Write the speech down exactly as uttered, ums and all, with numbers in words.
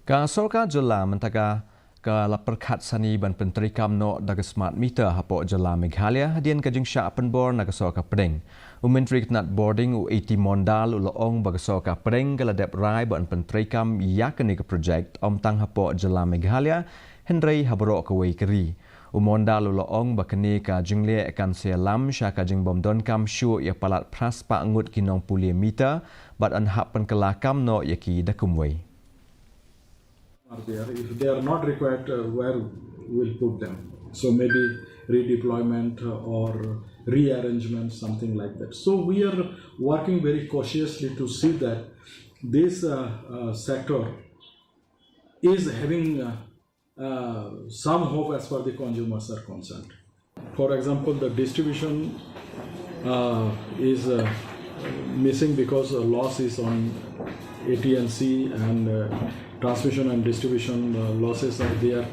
Ka sorkar jylla mynta ka ka la pyrkhat sani ban pyntreikam noh da ka smart meter hapoh jylla Meghalaya hadien ka jingshah pynbor na ka sorkar pdeng. U Myntri ka tnat bording u A T Mondal u la ong ba ka sorkar pdeng ka la dep rai ban pyntreikam ïa kane ka projek ym tang hapoh jylla Meghalaya hynrei ha baroh kawei ka ri. U Mondal u la ong ba kane ka jingleh kan sa ïalam sha ka jingbym donkam shuh ïa palat phra spah ngut ki nongpule meter bad yn hap pynkylla kam noh ïa ki da kumwei. Are there? If they are not required, uh, where we'll put them? So maybe redeployment, uh, or rearrangement, something like that. So we are working very cautiously to see that this uh, uh, sector is having uh, uh, some hope as far the consumers are concerned. For example, the distribution uh, is uh, missing because uh, loss is on A T and C, and uh, transmission and distribution uh, losses are there.